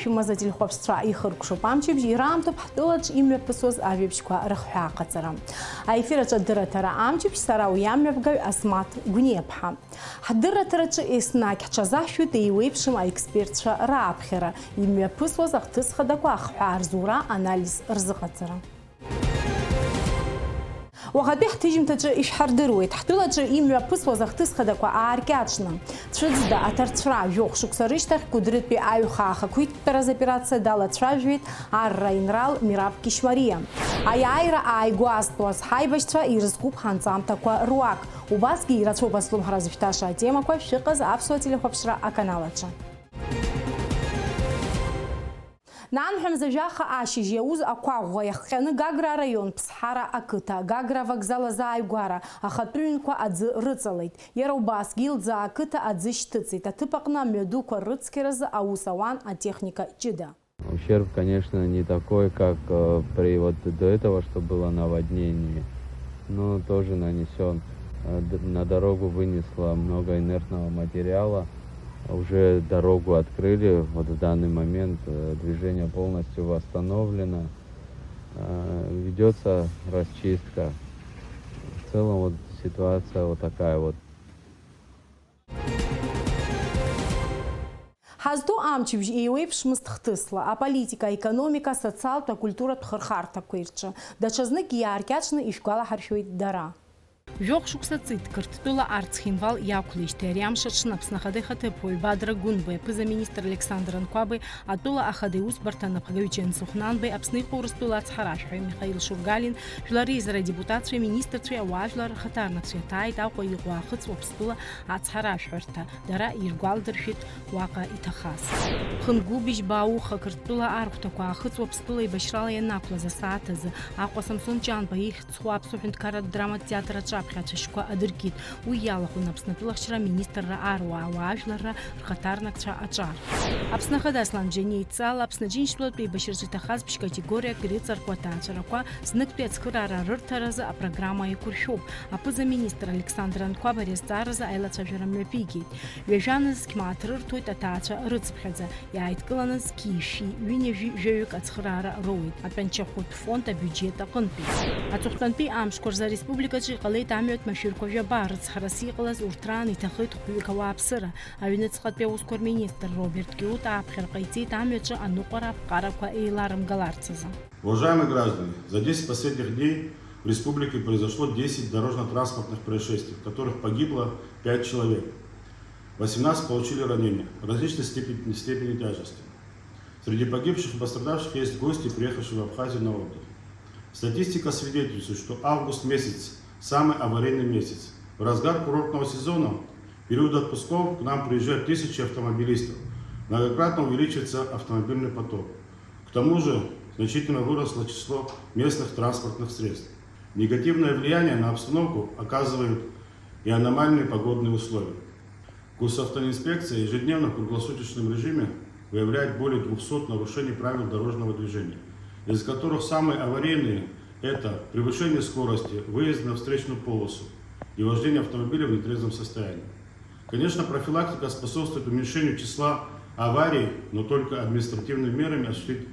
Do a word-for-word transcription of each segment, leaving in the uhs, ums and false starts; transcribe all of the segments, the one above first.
Имаз ателехәаԥшцәа ихыркәшоуп амчыбжь, ираамҭоуп ҳтәылаҿ имҩаԥысуаз ажәабжьқәа рыхҳәааҟаҵара. Аефир аҿы адырраҭара амчыбжь, сара уи амҩаԥгаҩ Асмаҭ Гәниаԥҳа. Ҳдырраҭараҿы еснагь ҳҽазаҳшәоит еиуеиԥшым аекспертцәа рааԥхьара, имҩаԥысуаз ахҭыс хадақәа ахҳәаа рзура, анализ рзыҟаҵара. Уахатәи ҳҭыжьымҭаҿы ишәҳардыруеит, ҳтәылаҿы имҩаԥысуаз ахҭыс хадақәа ааркьаҿны. Цәыӡда аҭарцәра, жәохә шықәса рышьҭахь Кәыдрытәи аҩхаа ахақәиҭтәараз операциа далацәажәеит арра аинрал Мираб Кишмариа. Аиааира ааигәазтәуаз ҳаибашьцәа ирызкуп ҳанҵамҭақәа руак. Убасгьы ирацәоуп азлымҳара зышәҭаша атемақәа, шәыҟаз аԥсуа телехәаԥшра аканал аҿы. Нанҳәа мза жәаха ашьыжь иауз ақәаӷәӷәа иахҟьаны Гагра араион Ԥсҳара ақыҭа, Гагра авокзал азааигәара ахатәы ҩнқәа аӡы рыҵалеит. Иара убасгьы Илӡаа ақыҭа аӡы шьҭыҵит. Аҭыԥ аҟны амҩадуқәа рыцқьаразы аус ауан атехника ҷыда. Ущерб, конечно, не такой, как, э, при вот до этого, что было наводнение, но тоже нанесён. Э, д-, на дорогу вынесло много инертного материала. Уже дорогу открыли. Вот в данный момент, э, движение полностью восстановлено. Э, ведётся расчистка. В целом вот ситуация вот такая вот. Ҳазҭоу амчыбжь еиуеиԥшмызт хҭысла, аполитика, аекономика, асоциалтә, акультуратә хырхарҭақәеи рҿы. Даҽазныкгьы иааркьаҿны ишәгәалаҳаршәоит дара. Жәохә шықәса ҵит Қырҭтәыла арцхинвал иақәлеижьҭеи ари амш аҽны Аԥсны Ахада ихаҭыԥуаҩ Бадра Гәынбеи, аԥыза-министр Александр Анқәабеи, атәыла ахада иусбарҭа анапхгаҩ Џьансыхә Нанбеи, Аԥсны иҟоу Урыстәыла ацҳаражәҳәаҩ Михаил Шургалин, жәлар реизара адепутатцәеи аминистрцәеи ауаажәлар рхаҭарнакцәеи аҭааит Аҟәа иҟоу Аахыҵ Уаԥстәыла ацҳаражәҳәарҭа. Дара иргәалдыршәеит уаҟа иҭахаз. Хынгәылбыжь Баауха Қырҭтәыла архәҭақәа Аахыҵ Уаԥстәыла еибашьрала ианаақәлаз асааҭ азы Аҟәа Самсон Ҷанба ихьӡ зху аԥсуа ҳәынҭқарратә драматә театр аҿаԥхьа ацәашьқәа адыркит. Уи иалахәын Аԥсны атәылахьчара аминистрра аруаа, ауаажәларра рхаҭарнакцәа аҿар. Аԥсны Ахада Аслан Џьениа идҵала Аԥсны Џьынџьтәылатә еибашьраҿы иҭахаз ԥшь категориак ирыҵаркуа аҭаацәарақәа зныктәи ацхыраара рырҭаразы апрограмма еиқәыршәуп. Аԥыза-министр Александр Анқәаб ари азҵааразы аилацәажәара мҩаԥигеит. Ҩажәа нызқь мааҭ рырҭоит аҭаацәа рыцыԥхьаӡа, иааидкыланы зқьи шәи ҩынҩажәи жәаҩык ацхыраара роуеит атәанчахәтә фонд абиуџьет аҟынтәи. Аҵыхәтәантәи амшқәа рзы ареспубликаҿы иҟалеит амҩатә машәырқәа жәаба, рыцҳарас иҟалаз урҭ раан иҭахеит хәҩык ауааԥсыра. Аҩныҵҟатәи аусқәа рминистр Роберт Киут ааԥхьара ҟаиҵеит амҩаҿы аныҟәара аԥҟарақәа еиларымгаларц азы. Уважаемые граждане, за десять последних дней в республике произошло десять дорожно-транспортных происшествий, в которых погибло пять человек. Восемнадцать получили ранения различной степени, степени тяжести. Среди погибших и пострадавших есть гости, приехавшие в Абхазию на отдых. Статистика свидетельствует, что август месяц — самый аварийный месяц. В разгар курортного сезона, в период отпусков, к нам приезжают тысячи автомобилистов. Многократно увеличивается автомобильный поток. К тому же значительно выросло число местных транспортных средств. Негативное влияние на обстановку оказывают и аномальные погодные условия. Госавтоинспекция ежедневно в круглосуточном режиме выявляет более двухсот нарушений правил дорожного движения, из которых самые аварийные — это превышение скорости, выезд на встречную полосу и вождение автомобиля в нетрезвом состоянии. Конечно, профилактика способствует уменьшению числа аварий, но только административными мерами осуществить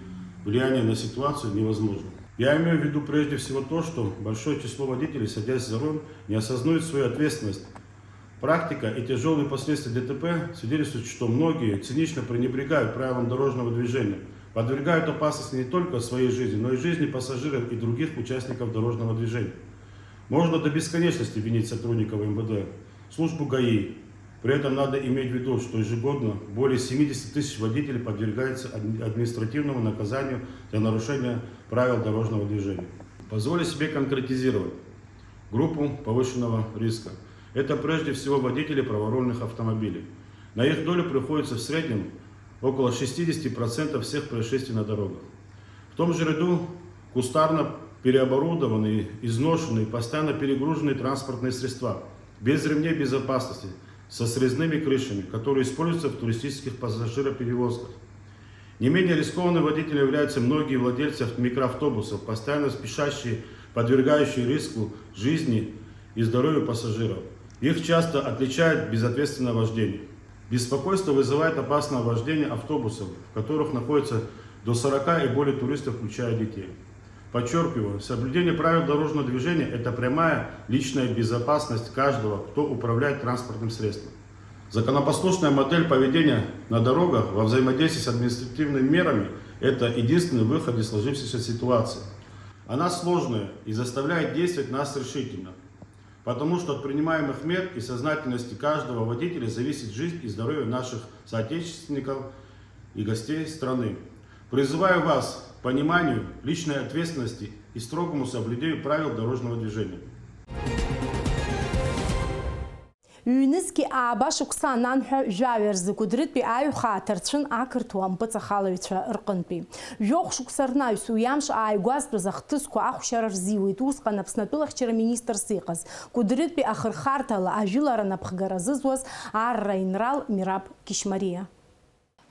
влияние на ситуацию невозможно. Я имею в виду прежде всего то, что большое число водителей, садясь за руль, не осознают свою ответственность. Практика и тяжёлые последствия Д Т П свидетельствуют, что многие цинично пренебрегают правилам дорожного движения, подвергают опасности не только своей жизни, но и жизни пассажиров и других участников дорожного движения. Можно до бесконечности винить сотрудников М В Д, службу Г А И. При этом надо иметь в виду, что ежегодно более семидесяти тысяч водителей подвергаются адми-, административному наказанию за нарушение правил дорожного движения. Позволю себе конкретизировать группу повышенного риска. Это прежде всего водители праворульных автомобилей. На их долю приходится в среднем около шестидесяти процентов всех происшествий на дорогах. В том же ряду кустарно переоборудованные, изношенные, постоянно перегруженные транспортные средства, без ремней безопасности, со срезными крышами, которые используются в туристических пассажироперевозках. Не менее рискованными водителями являются многие владельцы авт-, микроавтобусов, постоянно спешащие, подвергающие риску жизни и здоровью пассажиров. Их часто отличает безответственное вождение. Беспокойство вызывает опасное вождение автобусов, в которых находится до сорока и более туристов, включая детей. Подчеркиваю, соблюдение правил дорожного движения — это прямая личная безопасность каждого, кто управляет транспортным средством. Законопослушная модель поведения на дорогах во взаимодействии с административными мерами — это единственный выход из сложившейся ситуации. Она сложная и заставляет действовать нас решительно, потому что от принимаемых мер и сознательности каждого водителя зависит жизнь и здоровье наших соотечественников и гостей страны. Призываю вас к пониманию, личной ответственности и строгому соблюдению правил дорожного движения. Ҩнызқьи ааба шықәса ананҳәа жәаҩа рзы Кәыдрытәи аҩхаа ҭарцәын ақырҭуа мпыҵахалаҩцәа рҟынтәи. Жәохә шықәса рнаҩс уи амш ааигәазтәыз ахҭысқәа ахәшьара рзиуеит усҟан Аԥсны атәылахьчара министрс иҟаз, Кәыдрытәи ахырхарҭала ажәылара напхгара зызуаз арра инрал Мираб Кишмариа.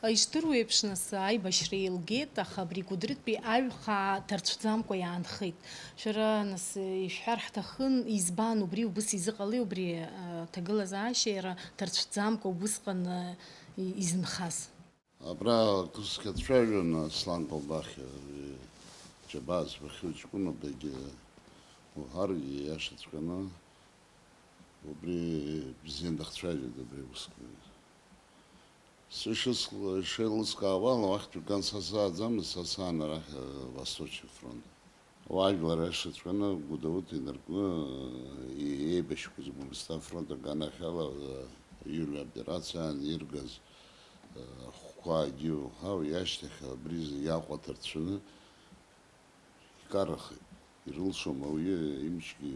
Ишдыру еиԥш, нас, аибашьра еилгеит, аха абри Кәыдрытәи аҩхаа ҭарцәӡамкәа иаанхеит. Шәара, нас, ишәҳәар ҳҭахын, избан убри, убыс изыҟалеи убри, а, ҭагылазаашьа иара ҭарцәӡамкәа убысҟан, а, и-, изынхаз? Абра акы схьацәажәон Аслан Колбахиа, ари џьабаа збахьоу ҷкәынабагьы уҳәар, ииашаҵәҟьаны убри бзианы дахцәажәеит абри аусқәа. Сышысла-, ишеилыскаауала, уахьтәи ган са сааӡамызт, са саан арахь, э, Восточный фронт. Уаажәлар аиашаҵәҟьаны Гәдоуҭа инаркны, э, еибашьқәаз Гәымсҭа афронт аганахьала, э, ииуль аоперациа аан иргаз, э, ахәқәа агьи уҳәа, уи ашьҭахь абри иаҟәаҭарцәаны, икарахеит, ирылшом ауаҩы имчгьы.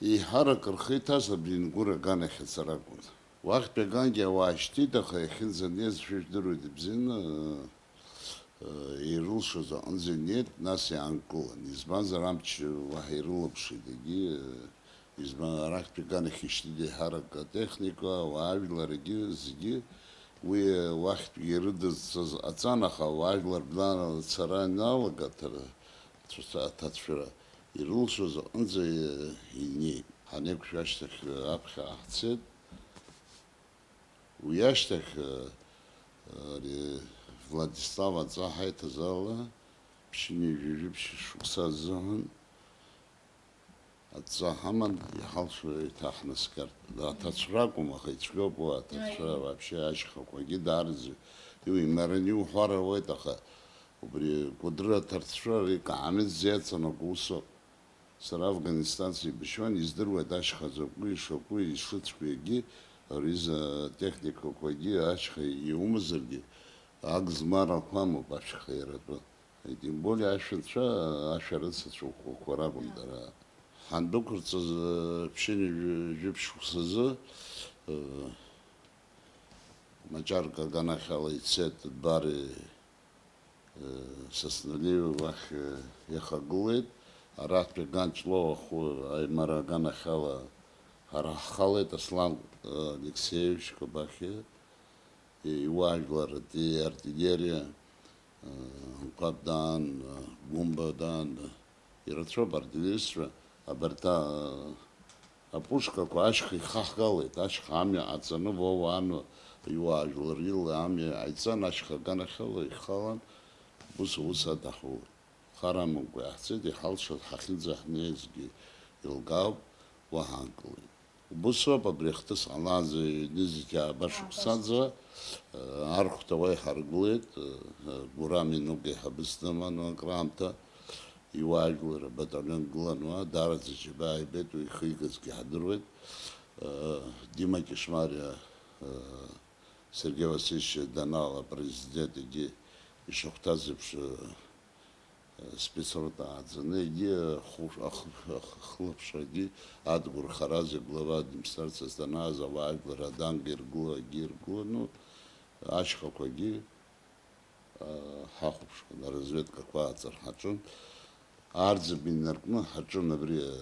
Еиҳарак рхы иҭаз абри Ингәыр аганахь ацара акәын. Уахьтәи агангьы ауаа шьҭит, аха иахьынӡанеиз шәыжәдыруеит ибзианы, э, ирылшоз аҟынӡа инеит, нас иаанкылан. Избанзар, амч уаҳа ирылаԥшит, егьи, э, Избан, арахьтәи аганахь ишьҭит еиҳарак атехника, ауаажәларгьы, зегьы. Уи уахьтәгьы ирыдызцаз ҟаҵан, аха ауаажәлар бнарала цара ианалага, аҭара-, аҭацәара ирылшоз аҟынӡа инеит. Ҳанеиқәшәа ашьҭахь аԥхьа ҳцеит. Уи ашьҭахь, ари Владислав аҵаа ҳаиҭаз ала, ԥшьынҩажәи жәибжь шықәса азыҳәан, адҵа ҳаман, иҳалшо еиҭаҳнаскьарт. Аҭацәра акәым, аха ицәгьоуп уа аҭацәра, вообще ашьхақәагьы даараӡа иумараны иуҳәар ауеит, аха убри Кәыдры аҭарцәра ари Каамеҭ зеицанаго усоуп. Сара Афганистан сеибашьуан, издыруеит ашьха закәи, ишакәи, ишыцәгьагьы, ари затехникақәагьы ашьха иумазаргьы, агзмарақәа амоуп ашьха иаратәы. Тем более ашәанцәа, ашәарыцацәа ӷәӷәақәа ракәын дара. Ҳандәықәырҵаз, э, ԥшьынҩажәи жәиԥшь шықәсазы, э, Маҷарка аганахьала ицеит Дбари, э, Сасналиеи уахь, э, иахагылеит. Аратәи Ганчлоу ахәы аимара аганахьала ҳара ҳхалеит, Аслан, э, Алексеевич Кобахьиа. Иуаажәлар, артиллериа, э, Анқәаб даан, э, Гәымба даан, э, ирацәоуп артиллеристцәа, абарҭ, э, апушкақәа ашьха ихаҳгалеит, ашьха амҩа ҟаҵаны, Вова Ано иуаажәлар ила амҩа ҟаиҵан, ашьха аганахьала ихалан, ус аус адаҳулеит. Хар амамкәа иаҳцеит, иҳалшаз ҳахьынӡаҳнеизгьы еилкаауп, уа ҳаанкылеит. Убыс ауп абри ахҭыс ҟалаанӡа ҩнызқьи ааба шықәсаӡа, архәҭа уа иҳаргылеит, Гурам Инук еиҳабыс дыман уа акраамҭа, иуаажәлар абаталион гылан уа, даараӡа џьабаа ибеит, уи ихигазгьы ҳдыруеит. Дима Кишмариа, Сергеи Васильевич данаала апрезидент егьи ишахәҭаз еиԥш, спецрота ааӡаны, егьи ахәы-, ахы-, ахы-, ахылаԥшрагьы Адгәыр Харазиа глава администрациас данааз, ауаажәлар аданк иргыло, егьи иргыло, ну, ашьхақәагьы, а, ҳахәаԥшуан, аразведкақәа ааҵар ҳаҿын. Арӡынба инаркны ҳаҿын абри, а,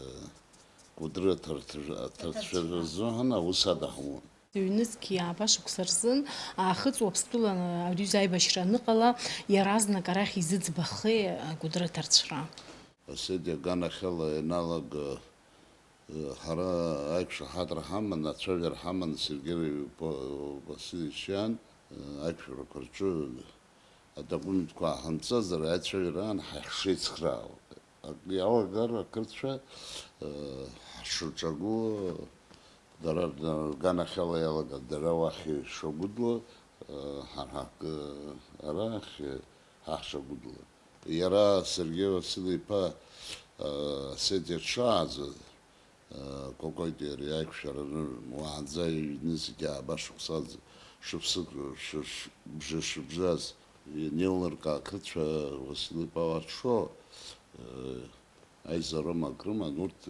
Кәыдры аҭарҭыр-, аҭарцәара рзыҳәан аус адаҳуан. Ҩнызқьи ааба шықәса рзын Аахыҵ Уаԥстәыла аҩыза аибашьра аныҟала, иаразнак арахь изыӡбахеи Кәыдры аҭарцәра? Осетиа аганахьала ианалага, Ҳара аиқәшаҳаҭра ҳаман, ацәажәара ҳаман Сергеи Васильевич иан, аиқәшәарақәа рҿы адокументқәа ааҳамҵазар, аицәажәара аан ҳа ҳшеицхраауа. Акы иалагар ақырҭцәа, ҳшырҿагыло, дара рганахьала иалагар, дара уахь ишагәыдло, ҳара ҳакы арахь ҳа ҳшагәыдло. Иара Сергеи Васил-иԥа, Осетиа дшааӡо, Кәакәатәи ари аиқәшәара анырым, уаанӡа иҩны зегьы ааба шықәсаӡа, шықәсык, шыш-, бжа шыбжаз, ианеилыркаа ақырҭцәа Васил-иԥа уа дшоу, аизаром акрыман, урҭ,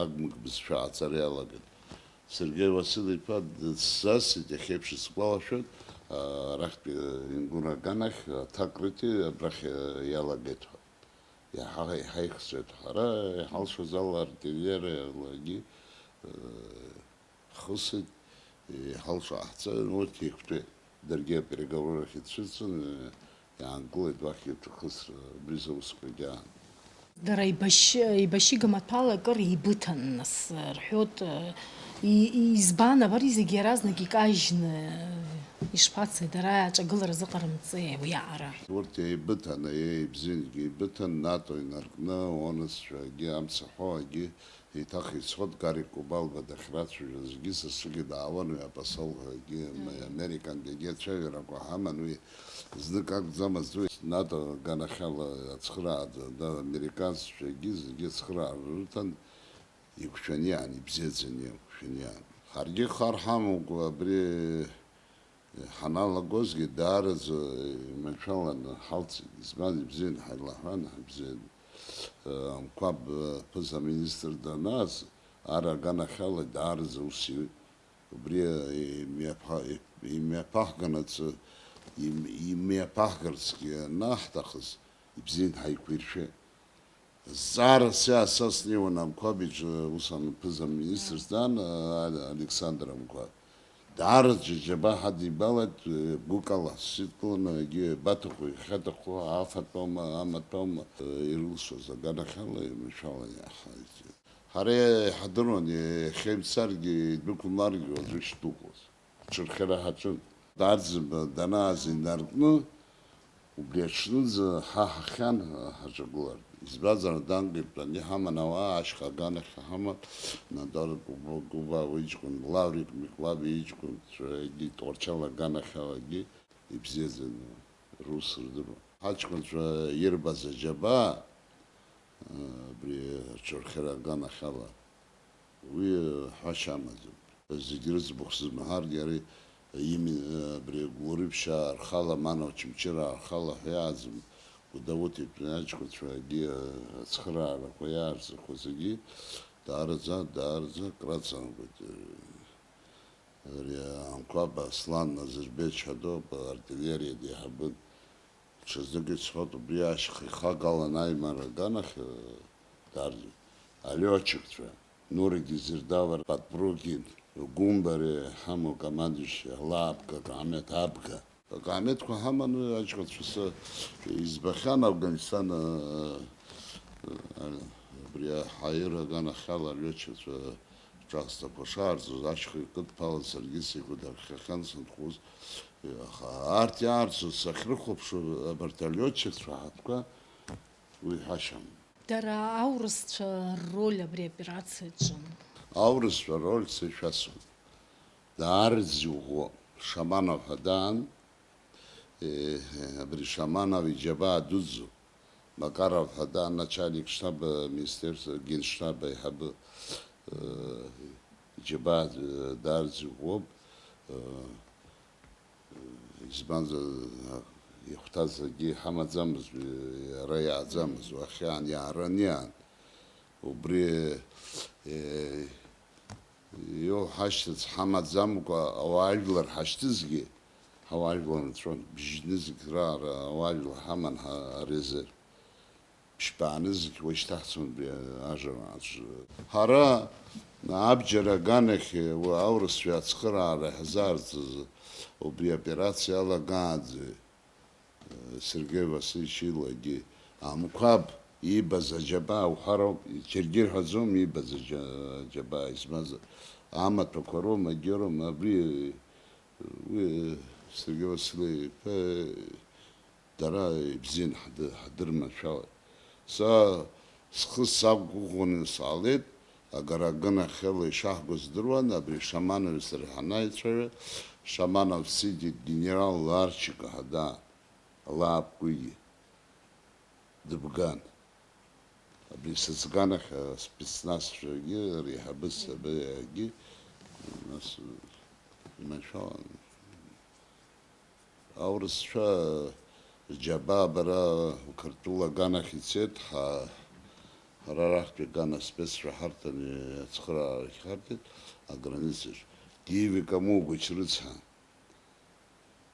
агмык бызшәа ааҵара иалагеит. Сергеи Васил-иԥа дысзасит, иахьеиԥш исгәалашәоит, арахьтәи Ингур аганахь аҭак рыҭеит, абрахь иалагеит ҳәа. Иаҳа иҳаихҵәеит, ҳара иҳалшоз ала артиллериалагьы, э, ҳхысит, иҳалшо ҟаҳҵеит, урҭ еиқәтәеит. Даргьы апереговорахь ицәырҵын, э, иаангылеит уахь иҿахысра, абри заусқәагьы аан. Дара еибашь-, еибашьыга маҭәала акыр еибыҭан, нас, рҳәоит, э, и-, и-, избан, абар зегьы иаразнак икажьны, э, ишԥацеи, дара аҿагылара зыҟарымҵеи уиаҟара? Урҭ еибыҭан, еи, ибзиангьы еибыҭан, НАТО инаркны, онысцәагьы, амцахәыгьы, еиҭах ицоит, Гарик Кобалба дахьрацәажәозгьы, сасрыгьы даауан уи апосол ҳәагьы, М. Американтәигьы ацәажәарақәа ҳаман, уи знык акәӡамызт, уи НАТО аганахьала ацхыраара, да, американцәагьы зегьы ацхыраара рыҭан, иқәшәаны иаан, ибзиаӡаны иқәшәаны иаан. Ҳаргьы хар ҳамамкәа абри ҳаналагозгьы даараӡа иманшәаланы ҳалҵит. Избан, ибзиан ҳаилаҳәан, ҳабзиан. Амқәаб ԥыза-министр данааз, ар аганахьала даараӡа ус иҩит. Убри имҩаԥа-, имҩаԥаҳганаҵы, им-, имҩаԥаҳгарцгьы анаҳҭахыз, ибзиан ҳаиқәиршәеит. Зҵаарас иаасасны иуан Амқәаб иҿы ус анԥыза министрс дан, а, Александр Амқәаб. Даараӡа џьабаа ҳадибалеит, э, гәыкала ҳсидкыланы, егьи абаҭаху, иахьаҭаху, афатәоума, амаҭәоума, э, ирылшоз аганахьала, иманшәалан иаҳаиҵеит. Ҳара иҳадыруан, иахьа имцаргьы, идәықәларгьы уаҵәы ишдәықәлоз. Ҽырхьара ҳаҿын. Дарӡынба данааз инаркны, убри аҽнынӡа ҳа ҳахьан ҳаҿагылартә. Избанзар, аганахьтә ани ҳаман ауаа ашьха аганахь ҳаман, Надор Куба, Куба уи иҷкәын, Лаврик Миклаб иҷкәынцәагьы Тҟәарчал аганахьалагьы ибзиаӡаны рус рдыруан. Ҳаҷкәынцәа ирбаз аџьабаа, абри аҽырхьара аганахьала, уи ҳәашьа амаӡам. Зегь рыӡбахә сызмаҳаргьы, ари ими-, абри Гәлурыԥшьаа рхала, Мана Очамчыраа рхала ҳәа иааӡам. Гәдоуҭатәи аҷкәынцәагьы ацхыраарақәа иаарҵақәо зегьы даараӡа, даараӡа акраҵанакуеит. Ари Амқәаб Аслан Назырбеч ҳәа доуп, артиллериа деиҳабын. Ҽазнык исҳәоит, убри ашьха ихагалан аимара аганахь, э, даргьы алиотчикцәа, Нури Дезирдава, Подпрыгин, Гәымбари ҳамоу, командующий Алаабга, Какаамеҭ Абга. Какаамеҭқәа ҳаманы аҷкәынцәа сэ избахьан Афганистан, э, э, абри аҳаираган ахьала алиотчикцәа ҿахсҭақәа шаарҵоз, ашьха икыдԥалан саргьы сеиқәдырхахьан санхоз. Аха арҭ иаарцоз сахьрыхәаԥшуа, абарҭ алиотчикцәа ҳәатәқәа уи ҳәашьам. Дара аурысцәа рроль абри аоперациаҿы? Аурысцәа рроль са ишәасҳәом. Даараӡа иӷәӷәоуп. Шаманов ҳәа даан, э, абри Шаманов иџьабаа дуӡӡоуп. Макаров ҳәа даан, начальник штаба, министерство генштаба аиҳабы, э, иџьабаа, э, даараӡа иӷәӷәоуп. Э, Избанзар, ихәҭаз акгьы иҳамаӡамызт, иара иааӡамызт, уахь иаан иаараны иаан. Убри, е, иоуҳашьҭырц ҳамаӡамкәа ауаажәлар ҳашьҭызгьы, ҳауаажәлар нҵәон, бжьны зегь раара ауаажәлар ҳаман ҳа-, арезерв. Ԥшьбааны зегь уашьҭаҳҵон абри ажра аҿы. Ҳара абџьар аганахь уи аурысцәа ацхыраара иаҳзаарҵаз убри аоперациа алагаанӡа, Сергеи Васильевич илагьы Амқәаб Иибаз аџьабаа уҳәароуп, џьаргьы ирҳәаӡом, иибаз аџьа-, аџьабаа измаз амаҭәақәа роума, егьи роума, абри, уи, Сергеи Василеи-иԥа, дара ибзиан ҳды-, ҳдырманшәалеит. Са схы сақәгәыӷуаны саалеит, агара агынахьала ишаҳго здыруан, абри Шаманови сареи ҳанаицәажәа, Шаманов сидит генерал Ларчик ҳәа даан, Алаапкуигьы дыбган. Абри сыҵганахь аспецназцәагьы, реиҳабыс абриагьы, нас, иманшәалан. Аурысцәа џьабаа бара Қырҭтәыла аганахь ицеит, ҳа-, ҳара арахьтәи аган аспеццәа ҳарҭан ацхыраара ҳарҭеит аграницаҿы. Гиви Камугәич рыцҳа.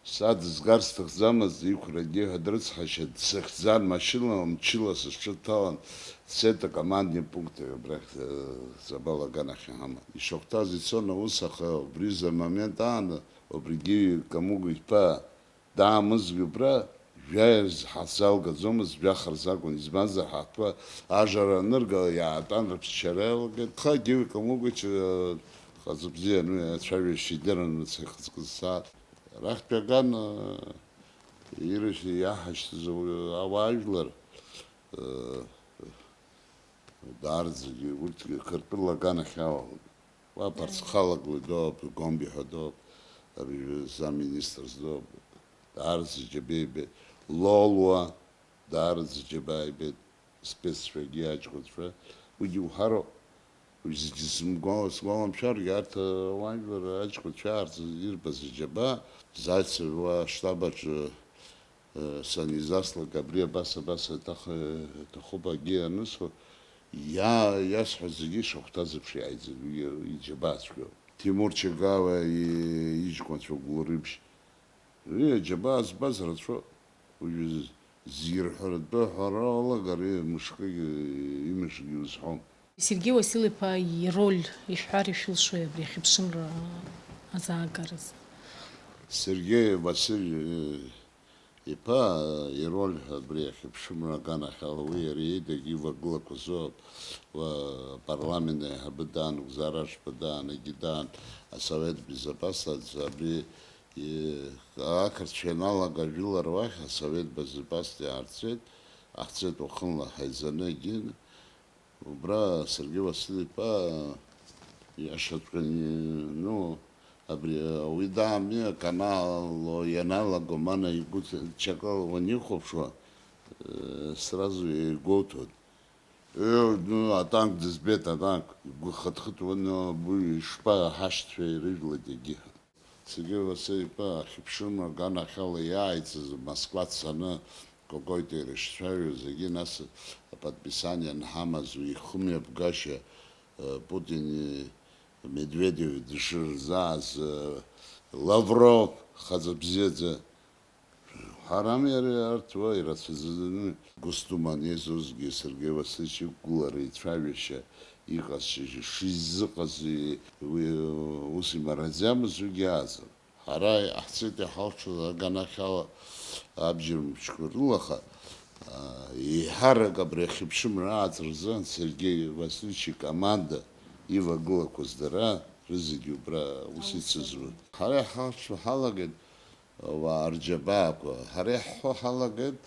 Са дызгар сҭахӡамызт, иқәрагьы ҳәа дрыцҳашьа дсыхьӡан, машьынала, мчыла сыҽрыдҭалан, дцеит акомандный пункт абрахь, э, Забал аганахь иҳаман. Ишахәҭаз ицон аус, аха убри за момент аан, убригьы Камугә иԥа даамызгьы убра, жәаҩа ҳаззалгаӡомызт, жәаха рзы акәын, избанзар, ҳтәқәа ажара анырга, иаатәан рыԥсшьара иалагеит. Аха Гиви Камугәич, э, хазы бзиан, уи ацәажәашьа идырын, рыцҳа ихаҵкы зцааз. Арахьтәи аган, э, ирышьҭ-, иаҳашьҭыз ауаажәлар, э, даарӡагьы урҭгьы Қырҭтәыла аганахь иалалон. Уа Ааи. Ԥарцхалаглы доуп, Гомби ҳәа доуп, абри замминистрс доуп, даарӡа џьабеибеит, Лолуа, даарӡа џьабааибеит, спеццәагьы аҷкәынцәа, уигьы уҳәароуп. Уи зегьы сымгәа-, сгәаламшәаргьы, арҭ ауаажәлар аҷкәынцәа аарц ирбаз аџьабаа, Зайцев уа аштаб аҿы, э, санизаслак, абри абас, абас аҭах-, аҭахуп, акгьы анысҳәо, иа-, иасҳәаз зегьы ишахәҭаз еиԥш иааиӡан, уи иџьабаа цәгьоуп. Тимур Чагава и-, иҷкәынцәа Гәлрыԥшь, уи аџьабаа збаз рацәоуп. Уажәы з-, зегьы рҳәаратәы аҳәара алагар, мышкы, имышгьы узҳәом. Сергеи Васил-иԥа ироль ишәҳәар ишәылшои абри ахьыԥшымра азаагаразы? Сергеи Васил-, иԥа ироль ҳәа абри ахьыԥшымра аганахьала уи иара иеидагь ивагылақәаз ыҟоуп. Уа апарламент аиҳабы даан, Гәзара Ашба даан, егьи даан, асовет безопасности абри, и-, ақырҭцәа ианалага ажәылара уахь асовет безопасности аарцеит, аҳцеит уахынла ҳаизаны егьи. Убра Сергеи Васил-иԥа иашаҵәҟьаны, ну, абри ауи даами, аканал ианалаго, мана игәы чакала уанихәаԥшуа, э, сразу игәоуҭоит. Э, ну, атанк дызбеит, атанк, игәы хыҭхыҭуан, ну, абри ишԥа ҳашьцәа ирыжәлеит егьи. Сергеи Васил-иԥа ахьыԥшымра аганахьала иааиҵаз Москва дцаны, Кокоитеи ирышцәажәоз зегьы, нас аподписание анҳамаз, уи ихымҩаԥгашьа, э, Путини Медведев дышырзааз, э, Лавров хаҵа бзиаӡа, ҳарам иара арҭ уа ирацәаӡаны, Госдума анеизозгьы Сергеи Васильевич иқәгылара, ицәажәашьа, иҟазшьа шизыҟаз, уи ус имараӡамыз уигьы ааӡам. Ҳара иҟаҳҵеит иҳалшоз аганахьала абџьар мчқәа рылаха, а, еиҳарак абри ахьыԥшымра ааҵра азыҳәан Сергеи Васильевич икоманда ивагылақәаз дара рызегьы убра ус ицызуан. Ҳара иҳалшо ҳалагеит, ауаа рџьабаақәа, ҳара иаҳҳәо ҳалагеит,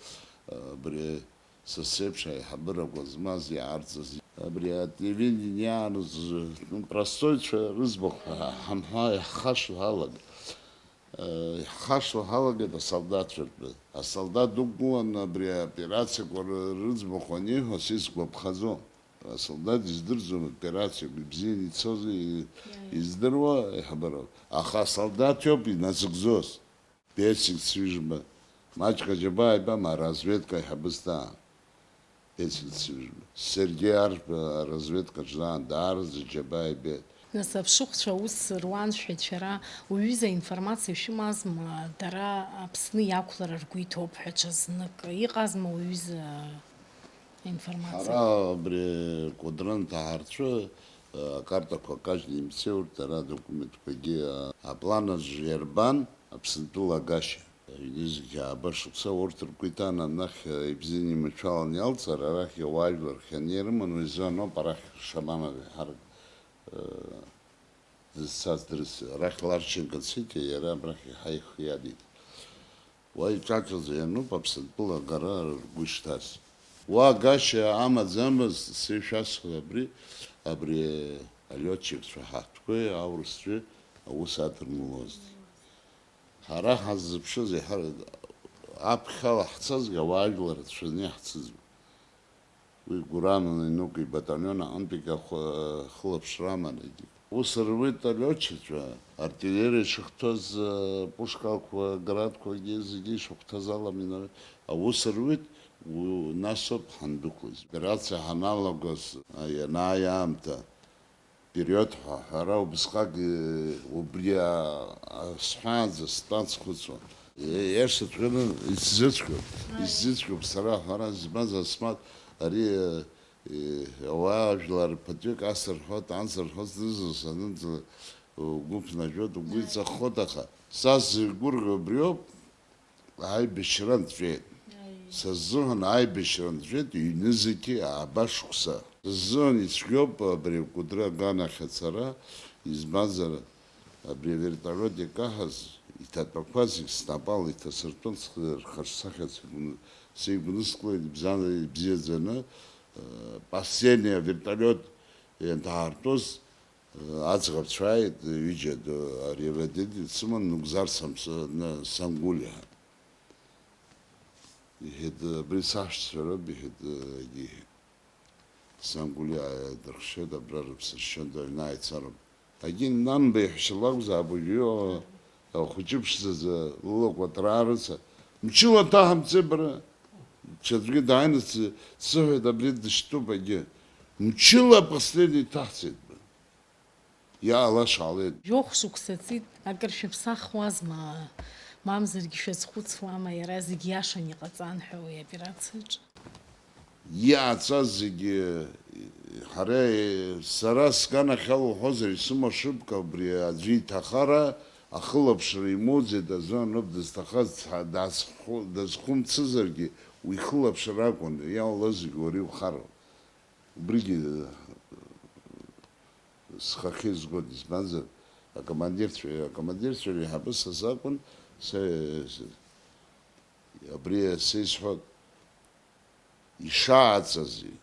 абри Са сеиԥш аиҳабырақәа змаз иаарҵаз, абри ателевидение иааныз, ну, простойцәа рыӡбахә ҳамҳәа иаҳхашҭуа ҳалага-, э, иаҳхашҭуа ҳалагеит асолдаҭцәа ртәы. Асолдаҭ дықәгылан абри аоперациақәа ры-, рыӡбахә аниҳәо, са исгәаԥхаӡом. Асолдаҭ издырӡом аоперациақәа, ибзианы ицозар, и-, издыруа аиҳабыроуп. Аха асолдаҭ иоуп иназыгӡоз. Персик Цыжба, маҷк аџьабаа ибама, аразведка аиҳабыс даан. Персик Цыжба. Сергеи Арба аразведкаҿ даан, даараӡа џьабаа ибеит. Нас аԥшыхәцәа аус руан шәҳәеит шәара, уҩыза аинформациа шәымазма, дара Аԥсны иақәлара ргәы иҭоуп ҳәа ҽазнык иҟазма уҩыза аинформациа? Ҳара абри Кәыдры анҭаҳарцәы, акартақәа кажьны имцеи урҭ, дара адокументқәагьы, аплан аҿы иарбан Аԥсынтәыла агашьа. Ҩнызқь ааба шықәса урҭ ргәы иҭан анахь ибзианы иманшәаланы иалҵыр, арахь ауаажәлар рхианы ирыман, уи азы аноуп арахь Шаманов иҳарак, э, дызцаз дрыцын. Арахь Ларченко дцеит, иара абрахь иаҳа ихы иадиҵеит. Уа иҿаҿаӡа иануп Аԥсынтәыла агара ргәы ишҭаз. Уа гашьа амаӡамызт, сеишәасҳәоит абри, абри алиотчикцәа ҳаҳҭқәеи аурысцәеи аус адырмылозҭгьы. Ҳара ҳаззыԥшыз иаҳа аԥхьала ҳцазгьы ауаажәлар рацәаны иаҳцызма. Уи Гурамов Нино ибаталион аҟынтәигьы ахы-, хылаԥшра аман егьи. Ус руит алиотчицәа, артиллериа ишахәҭаз, э, пушкақәа, градқәагьы зегьы ишахәҭаз ала мина-, аус руит, у-, насоуп ҳандәықәлаз. Операциа ҳаналагоз, а, ианааи аамҭа, период ҳәа аҳәара убысҟак, э, убри, а, а, сҳәаанӡа стәан схәыцуан. Е-, иашаҵәҟьаны исзыцәгьоуп, исзыцәгьоуп сара аҳәара, избанзар, Асмаҭ, ари, э, э, ауаа жәлар ԥыҭҩык асырҳәоит, ансырҳәоит, знызынла санынӡа угәы ԥнажәоит, угәы иҵаххоит, аха са сзыргәырӷьо убриоуп, аибашьра нҵәеит. Са сзыҳәан аибашьра нҵәеит, ҩнызқьи ааба шықәса. Са сзыҳәан ицәгьоуп абри акәыдры аганахь ацара, избанзар, абри авертолиот иакаҳаз, иҭатәақәа зегь снапала иҭасыртәон, схы рхаҿсахьа сеигәны-, сеигәныскылеит, ибзан-, ибзиаӡаны, э, последний авертолиот ианҭаартәоз, Аӡӷабцәа ааит, ҩыџьа ду, ари аводитель дсыман, Нугзар Самс-, на-, Сангулиа. Иҳәеит, абри саҳәшьцәа роуп, иҳәеит, егьи иҳәеит. Сангулиа дырхшьеит, абра рыԥсыршьоит, аҩны ааицароуп. Егьи, нанба иҳәшьа лакәзаап, уажәы ахәыҷы ԥшӡаӡа лылакәа атраа рыца. Мчыла ҭаҳамҵеи бара? Ҽаӡәгьы дааины дсыҳәеит, абри дышьтәуп, егьи. Мчыла последний ҭаҳҵеит бара. Иаалашалеит. Жәохә шықәса ҵит, акыр шәыԥсахуазма, мамзаргьы шәазхәыцуама, иара зегь иашан иҟаҵан ҳәа уи аоперациаҿы? Иааҵаз зегьы, ҳара, сара сганахьала уҳәозар, исымоу шыбка убри аӡәы иҭахара, ахылаԥшра имоуӡеит, азы ануп дызҭахаз, дазхәы-, дазхәымцызаргьы, уи ихылаԥшра акәын, иаулаз зегь уара иухароуп. Убригьы, э, схахьы изгоит, избанзар, акомандирцәа, акомандирцәа реиҳабы са сакәын, са, абри са исҳәоит, ишааҵази,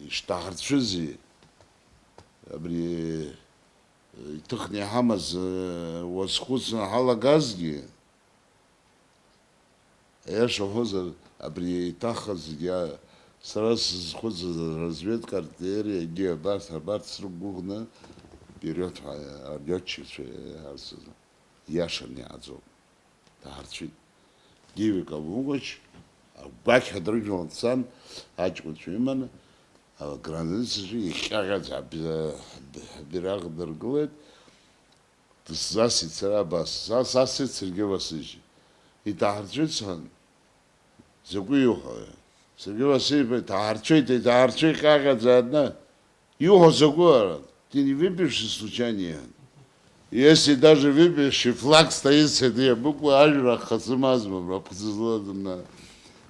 ишҭаҳарцәызи, абри, э, иҭыхны иҳамаз, э, уазхәыцны ҳалагазгьы, Аиаша уҳәозар, абри еиҭахаз зегьы, а, сара сызхәыцыз, разведка артиллериагьы абарҭ, абарҭ срықәгәыӷны, впериод ҳәа алиотчикцәа иаарцаз, иашаны иааӡоуп. Даҳарцәит. Гиви Калмыгәач агәақь ҳадрыжәлан дцан, аҷкәынцәа иманы, аграницаҿы иҟьаҟьаӡа ҳбираҟ дыргылеит. Дысзасит сара абас, са сасит Сергеи Васильевич. Иҭаҳарцәеит сҳәан, закәи иуҳәо? Сергеи Васильевич иҭаҳарцәеит, иҭаҳарцәеит ҟьаҟьаӡа адна. Иуҳәо закәу ара? Ты не выпьешь случайно? Если даже выпьешь, и флаг стоит с этой буквы, ажәра ахха сымазма, мрапхӡы злазымна.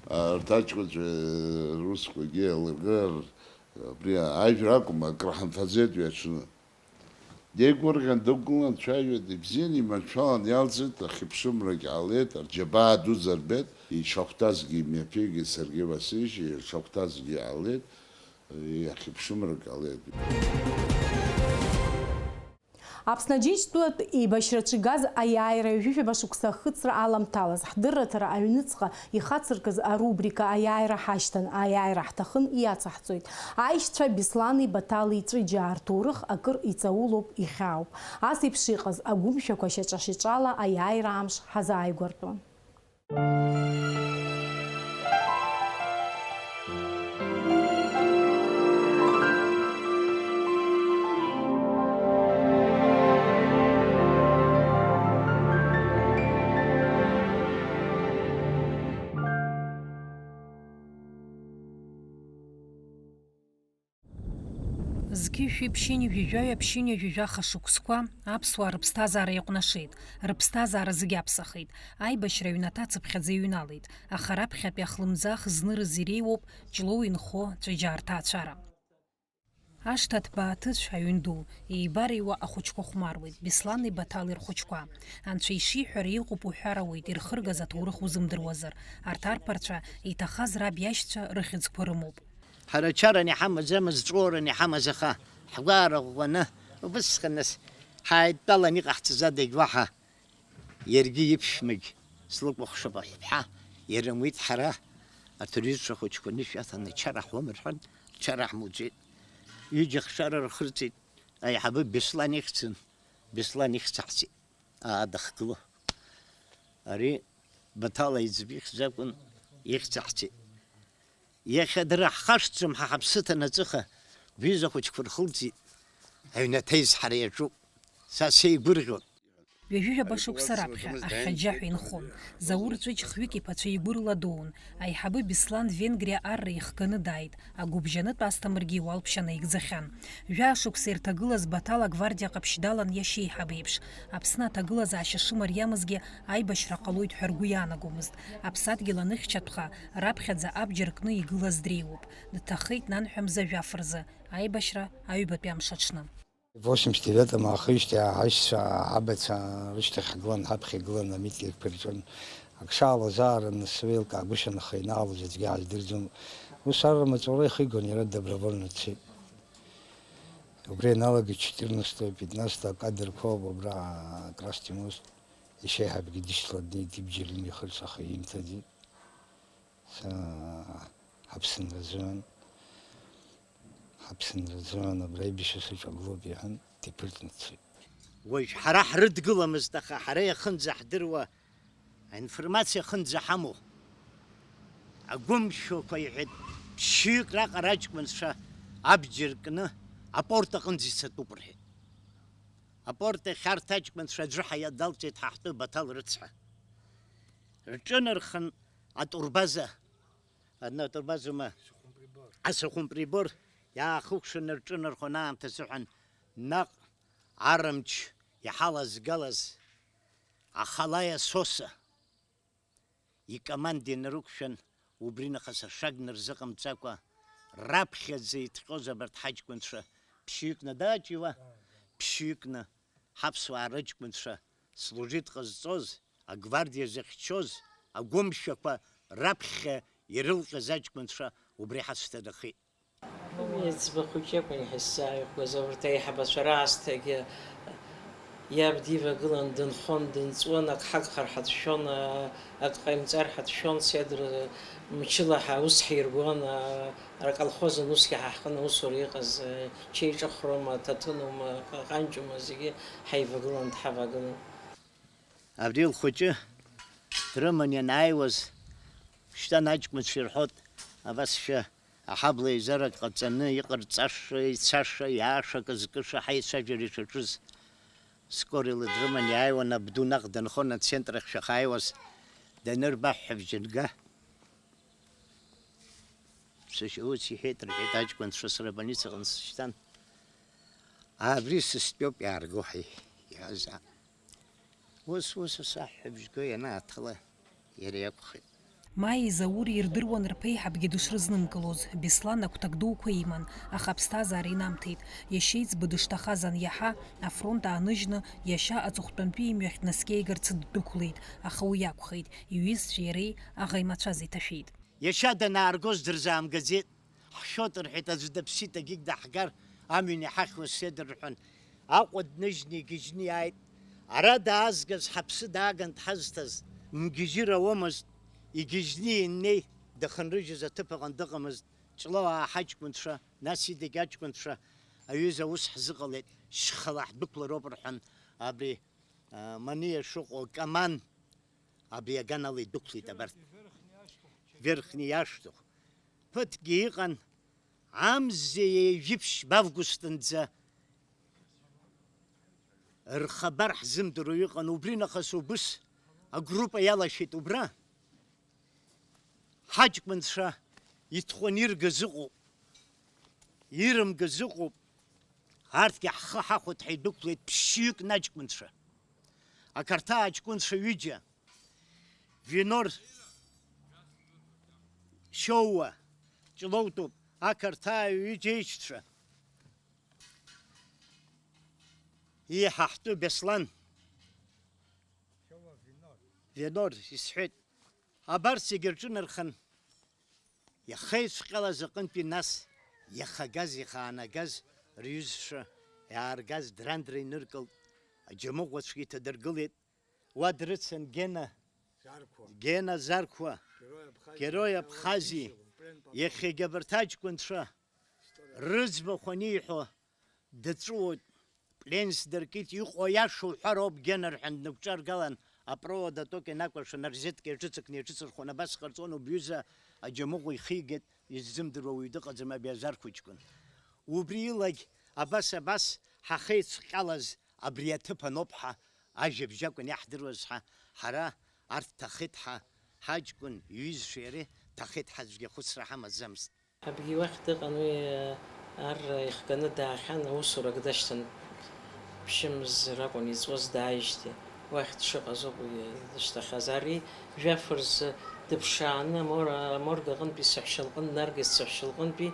Арҭ аҷкәынцәа русқәагьы еилыргар, абри ажәра акәым, акраҳамфаӡеит уи аҽны. Деигәырӷьан дықәгылан, дцәажәеит, ибзиан, иманшәалан иалҵит, ахьыԥшымрагь ҟалеит, рџьабаа дуӡӡа рбеит, ишахәҭазгьы имҩаԥигеит Сергеи Васильевич, ишахәҭазгьы ҟалеит, иахьыԥшымрагь ҟалеит. Аԥсны Аџьынџьтәылатә еибашьраҿы игаз аиааира ҩажәижәаба шықәса ахыҵра аламҭалаз, ҳдырраҭара аҩныҵҟа ихацыркыз арубрика Аиааира ҳашьҭан, аиааира ҳҭахын иацаҳҵоит. Аишьцәа Беслани Баҭали Ҵәыџьаа рҭоурых акыр иҵаулоуп, ихьаауп. Ас еиԥш иҟаз агәымшәақәа шьаҿа-шьаҿала аиааира амш ҳазааигәартәуан. Зқьышәи ԥшьынҩажәи жәаҩа ԥшьынҩажәи жәаха шықәсқәа аԥсуаа рыԥсҭазаара иаҟәнашеит, рыԥсҭазаара зегь аԥсахеит, аибашьра аҩнаҭа цыԥхьаӡа иҩналеит, аха раԥхьатәи ахлымӡаах знырыз иреиуоуп Ҷлоу инхо Ҵәыџьаа рҭаацәара. Ашҭа ҭбаа ҭыцә аҩн ду, еибареиуа ахәыҷқәа хәмаруеит, Беслани Баҭали рхәыҷқәа. Анцәа ишиҳәара иҟоуп уҳәар ауеит, ирхыргаз аҭоурых узымдыруазар. Арҭ арԥарцәа, иҭахаз раб иашьцәа рыхьӡқәа рымоуп. Ҳара чаран иҳамаӡамыз, ҵәуаран иҳамаз, аха ҳгәаара ӷәӷәаны, убысҟан нас ҳааидтәалан иҟаҳҵаз адагь уаҳа иаргьы иԥшәмагь слыкәыхшоуп, аҳәԥҳа ирымуит. Ҳара аҭырҩызцәа хәыҷқәа анышә аҭаны ачара ҳуам рҳәан, рчара ҳмуӡеит. Ҩыџьа ахшара рхырҵеит, аиҳабы Беслан ихьӡын, Беслан ихьӡ аҳҭеит, аа, дахгыло. Ари Баҭал аиҵбы ихьӡ акәын, ихьӡ аҳҭеит. Иахьа дара ҳхашҭӡом, ҳа ҳаԥсы ҭаны аҵыха, гәҩыза хәыҷқәа рхылҵит, аҩнаҭа изҳара иаҿуп. Са сеигәырӷьон. Ҩажәижәаба шықәса раԥхьа ахьаџьаҳәа инхон. Заур Ҵәыџь хҩык иԥацәа игәырла дуун. Аиҳабы Беслан Венгриа арра ихганы дааит. Агәыбжьанытә Асҭамыргьы иуалԥшьа наигӡахьан. Жәаа шықәса ирҭагылаз Баҭал агвардиа ҟаԥшь далан иашьеиҳаб еиԥш. Аԥсны аҭагылазаашьа шымариамызгьы аибашьра ҟалоит ҳәа ргәы иаанагомызт. Аԥсадгьыл аныхьчатәха, раԥхьаӡа абџьар кны игылаз дреиуоуп. Дҭахеит нанҳәа мза жәаф рзы. Аибашьра аҩбатәи амш аҽны. Восемьдесят девятом аахижьҭеи ҳаишьцәа, ҳабацәа рышьҭахь ҳгылан, ҳаԥхьа игылан амитинг ԥырҵәон. Ак шаалаз аарын сеилкаагәышьан, аха ианаалоз аӡәгьы ҳаздырӡом. Ус арра маҵура ихигон, иара добровольно дцеит. Убри ианалагеит четырнадцатое, пятнадцатое акадрқәа ауп абра Красти мост. Ишеиҳабгьы дышьҭала днеит, ибџьар имихырц, аха имҭаӡеит. Са ҳаԥсынра азыҳәан, ҳаԥсынра азыҳәан абра аибашьра саҿагылоуп, иҳәан, диԥырҵны дцеит. Уажә ҳара ҳрыдгыламызт, аха ҳара иахынӡаҳдыруа, аинформациа ахынӡаҳамоу, агәымшәақәа, иҳәеит, ԥшьҩык раҟара аҷкәынцәа абџьар кны апорт аҟынӡа ицатәуп рҳәеит. Апорт ахь арҭ аҷкәынцәа аӡәы ҳаиадалҵеит ҳа ҳтәы Баҭал рыцҳа. Рҿынархан атурбаза, адна атурбазоума? Асухумприбор. Асухумприбор иаахыкәшаны рҿынархон аамҭа азыҳәан наҟ арымч иҳалазгалаз Ахалаиа Соса икоманда инарықәшәан, убри нахыс ашаг нарзыҟамҵакәа, раԥхьаӡа иҭҟьоз абарҭ ҳаҷкәынцәа ԥшьҩыкны даҷиуа, ԥшьҩыкны ҳаԥсуаа рыҷкәынцәа служит ҟазҵоз, агвардиа зыхьчоз, агәымшәақәа раԥхьа ирылҟьаз аҷкәынцәа убри ҳацәҭанахеит. Иӡбахә икьакәа иҳәа исзааихәаз, урҭ аиҳабацәа раасҭагьы иаб дивагылан, дынхон, дынҵуан, ак ҳагхар ҳацәшәон, ак ҟаимҵар ҳацәшәон, Седр мчыла ҳа-, ус ҳиргон, аколхоз анусгьы ҳа ҳҟны аусура иҟаз, чеиҿыхроума, ҭаҭынума, ҟа-, ҟанҷума, зегьы ҳаивагылан, дҳавагылан. Абри лхәыҷы дрыман ианааиуаз, шьҭан аҷкәынцәа ирҳәоит, абасшәа аҳабла еизарак ҟаҵаны, иҟарҵаша, ицаша, иааша, акы зкыша, ҳаицәажәара ишаҿыз. Скорила дрыман иааиуан, абду наҟ дынхон, ацентр ахь шәахааиуаз, данырбаҳәҳәа бжьынга. Сашьа, ус иҳәеит, рҳәеит, аҷкәынцәа сара абольницаҟны сышьҭан. Абри сыстәоуп, иаарго ҳәа иҳәазаап. Ус, ус, ус аҳәҳәабжь го ианааҭала, иара иакәхеит. Маиеи Заури ирдыруан рԥеиҳабгьы дышрызнымкылоз. Беслан агәҭак дуқәа иман, аха аԥсҭазаара инамҭеит. Иашьа иӡбы дышҭахаз аниаҳа, афронт ааныжьны, иашьа аҵыхәтәантәи имҩахь днаскьеигарц ддәықәлеит, аха уи акәхеит, иҩызцәеи иареи аӷа имацәаз иҭашәеит. Иашьа данааргоз дырзаамгаӡеит. Ҳшәот, рҳәеит, аӡә даԥсит, агьигь даҳгар, амҩан иҳахьуаз Седр, рҳәан. Аҟәа дныжьны игьежьны иааит. Ара даазгаз ҳаԥсы дааган дҳазҭаз, мгьежьыр ауамызт, игьежьны ианнеи, дахынрыжьыз аҭыԥ аҟны дыҟамызт, Ҷлоуаа ҳаҷкәынцәа, нас идагь аҷкәынцәа, аҩыза аус ҳзыҟалеит, шьхала ҳдәықәлароуп, рҳәан, абри, а, Маниа шыҟоу, Каман, абри аганала идәықәлеит абарҭ. Верхни иашҭахә. Ԥыҭкгьы иҟан, амзеи ҩажәи ԥшьба августынӡа рхабар ҳзымдыруа иҟан, убри нахыс убыс агруппа иалашәеит убра. Ҳаҷкәынцәа иҭҟәан иргаз ыҟоуп, ирымгаз ыҟоуп, Арҭгьы ҳхы ҳахәеит, ҳаидәықәлеит ԥшьҩык наҷкәынцәа. Ақарҭаа аҷкәынцәа ҩыџьа, Винор Шьоуа, Ҷлоутәуп, ақарҭаа ҩыџьа еишьцәа. Иҳаҳтәы Беслан. Винор, исҳәеит. Абарҭ зегьы рҿынархан, иахеицәҟьалаз аҟынтәи нас иахагаз, ихаанагаз рҩызцәа иааргаз драндра иныркылт, аџьамыӷәацәгьа иҭадыргылеит, уа дрыцын Гена, Зарқәа. Гена Зарқәа, Герой Абхазиа, Герой Абхазиа, Абхазиа, плен попал. Иахьагьы абарҭ аҷкәынцәа рыӡбахә аниҳәо, дҵәыуоит, плен сдыркит, иҟоу аиаша уҳәар ауп, Гена, рҳәан, днықәҿаргалан, апровод аток инакәыршан, арзеҭка иаҿыҵакны иаҿыҵырхуан, абас ҟарҵон, убри аҩыза аџьамыӷәа ихигеит, иззымдыруа уаҩ дыҟаӡам, абри азарқәа ҷкәын. Убри илагь абас, абас ҳахеицҟьалаз абри аҭыԥ аноуп ҳәа, ажәабжь акәын иаҳдыруаз ҳәа, ҳара арҭ ҭахеит ҳәа, ҳаҷкәын иҩызцәеи иареи ҭахеит ҳәа аӡәгьы ахәыцра ҳамаӡамызт. Абгьы уахь дыҟан, уи ар ихганы даахьан, аусурак дашьҭан, ԥшьымз ракәын иҵуаз, дааижьҭеи уахь дшыҟаз ауп уи дышьҭахьаз. Ари жәаф рзы дыԥшааны амор-, аморг аҟынтәи саҳәшьа лҟынтә днаргеит, саҳәшьа лҟынтәи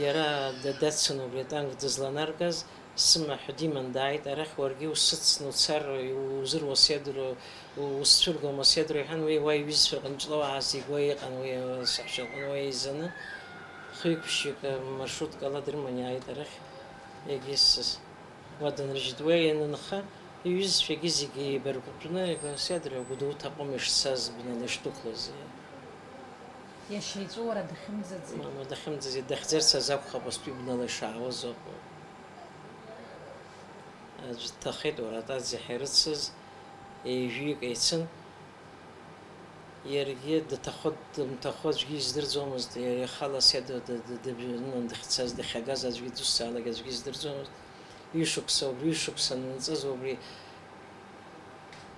иара да-, дацын убри атанк дызланаргаз, сымаҳә диман дааит, арахь уаргьы усыцны уцар, узыруа седр, у-, узцәыргома седр, иҳәан, уи уа иҩызцәа рҟны ҷлоу аазигуа иҟан, уи, э, саҳәшьа лҟны уа еизаны, хҩык-ԥшьҩык, э, маршруткала дрыман иааит арахь, егьыс уа дынрыжьит. Уа ианынха, иҩызцәагьы зегьы еибаргәытәны, седр агәыдуҭа аҟәым ишцаз бнала ишдәықәлаз. Иашьа иҵәыуара дахьымӡаӡеи? Мама дахьымӡаӡеи, дахьӡарц азы акәхап, астәи бнала ишаауаз ауп. Аӡә дҭахеит, уара, атаӡ иаҳа ирыцыз, ҩажәаҩык еицын. Иаргьы дҭахо, дымҭахо аӡәгьы издырӡомызт, иара ихала асиа ды-, ды-, ды-, дыбжьанын дахьцаз, дахьагаз аӡәгьы, дызусҭцаалак аӡәгьы издырӡомызт. Ҩышықәса убри, ҩышықәса анынҵыз убри,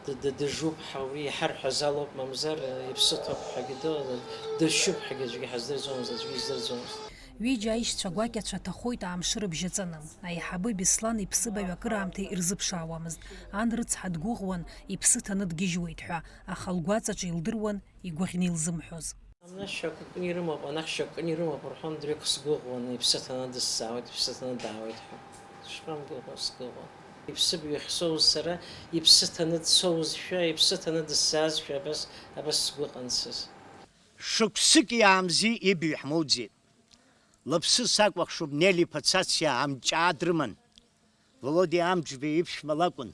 ды-, ды-, дыжуп ҳәа убри иҳарҳәаз алоуп, мамзар, иԥсы ҭоуп ҳәагьы ды-, дыршьуп ҳәагьы аӡәгьы ҳаздырӡомызт, аӡәгьы издырӡомызт. Ҩыџьа аишьцәа гәакьацәа ҭахоит аамшыра бжьаҵаны. Аиҳабы Беслан иԥсыбаҩ акыраамҭа ирзыԥшаауамызт. Ан рыцҳа дгәыӷуан, иԥсы ҭаны дгьежьуеит ҳәа, аха лгәаҵаҿы илдыруан игәаӷьны илзымҳәоз. Анашьа акәыкәны ирымоуп, анахьшьа акәыкәны ирымоуп рҳәон, дырҩегь сгәыӷуан, иԥсы ҭаны дысзаауеит, иԥсы ҭаны даауеит ҳәа. Шԥамгәыӷуа, сгәыӷуан. Иԥсыбаҩ ахьсоуз сара, иԥсы ҭаны дсоузшәа, иԥсы ҭаны дысзаазшәа, абас, абас сгәы ҟансыз. Шықәсыки аамзи ибаҩ ҳмоуӡеит. Лыԥсы сакәыхшоуп, Нели-иԥа Цациа амҷаа дрыман. Володиа Амҷба иԥшәма лакәын.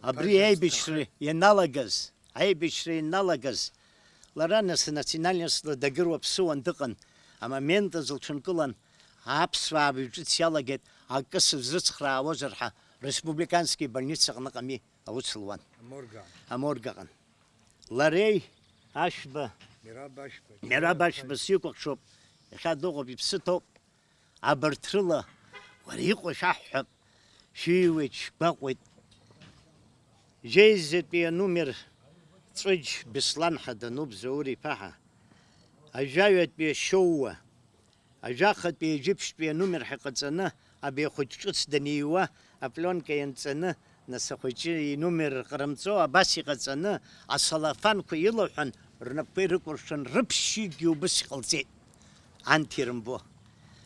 Абри аибашьра ианалагаз, аибашьра ианалагаз, лара нас национальностла дагыруа ԥсыуан дыҟан, амомент азы лҽынкылан, аԥсуаа абаҩ ҿыц иалагеит, акы сызрыцхраауазар ҳәа, республикански больница аҟныҟами аус луан. Аморг аҟны. Аморг аҟны. Лареи Ашәба, Мераб Ашәба, Мераб Ашәба сикәыхшоуп, иахьа дыҟоуп, иԥсы ҭоуп. Абарҭ рыла уара иҟоу шәаҳҳәап, шәиҩуеит, шәгәаҟуеит. Жьеизатәи анумер Ҵәыџь Беслан ҳа дануп, Заур иԥа ҳа. Ажәаҩатәи ашьоуа, ажәахатәи ажәиԥшьтәи анумер ҳәа иҟаҵаны, абаҩ ахәыҷ ҿыц даниуа, апленка ианҵаны, нас ахәыҷы инумер ҟарымҵо, абас иҟаҵаны, асалафанқәа илаҳәан, рнапқәа ирыкәыршан, рыԥшьҩыкгьы убыс иҟалҵеит. Анҭ ирымбо.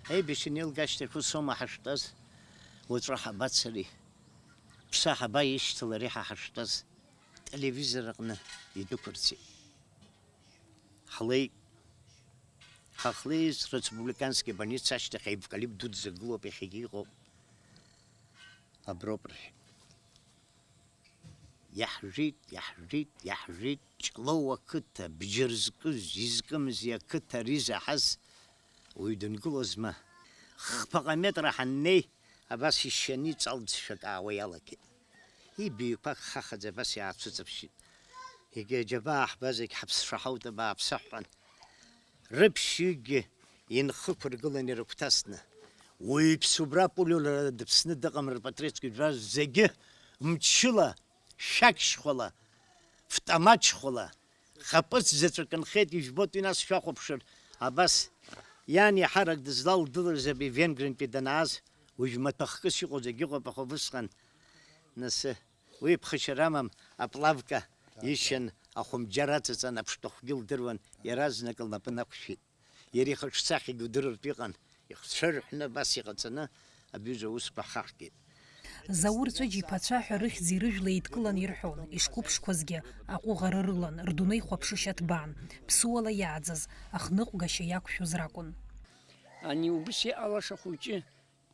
Аибашьра анеилга ашьҭахь ус аума ҳаштәаз? Уаҵәы ҳабацари? Ԥса ҳабаишьҭалари ҳа ҳаштәаз? Телевизор аҟны идәықәырҵеит. Ҳлеит. Ҳахлеит республикански больница ашьҭахь, аевкалипт дуӡӡа гылоуп, иахьагьы иҟоуп. Аброуп рҳәеит. Иаҳжәит, иаҳжәит, иаҳжәит, Ҷлоу ақыҭа, бџьар зкыз, изкымзи ақыҭа ари заҳаз уаҩ дангылозма. Хԥаҟа метра ҳаннеи, абас ишьаны иҵалӡшәак аауа иалагеит. Ибаҩқәа хахаӡа абас иаацәыҵыԥшит. Егьи аџьабаа ҳбазаргь ҳаԥсшәа ҳауҭ абааԥсы ҳҳәан. Рыԥшьҩыкгьы инхықәыргылан ирыгәҭасны. Уаҩԥс убра пулиала дыԥсны дыҟам, рпатреҭқәа жәбаз зегьы мчыла, шәақьшьхәала, втоматшьхәала, хаԥыц заҵәык нхеит, ижәбоит уи нас шәахәаԥшыр, абас иан иаҳарак дызлалдыларыз абри Венгриантәи данааз, Уажә маҭәахкыс иҟоу зегь ыҟоуп, аха убысҟан, нас, уи ԥхашьара амам, аплавка ишьан, ахәымџьар аҵаҵан, аԥштәахәгьы лдыруан, иаразнак лнапы нақәшәеит. Иара ихаҿсахьагьы удырыртә иҟан, ихцәы рҳәны абас иҟаҵаны абҩыза аусқәа ахаҳгеит. Заур Ҵәыџь иԥацәа ҳәа рыхьӡи рыжәлеи еидкыланы ирҳәон, ишқәыԥшқәазгьы аҟәыӷара рылан, рдунеихәаԥшышьа ҭбаан, ԥсуала иааӡаз, ахныҟәгашьа иақәшәоз ракәын. Ани убыс иҟалаша хәыҷы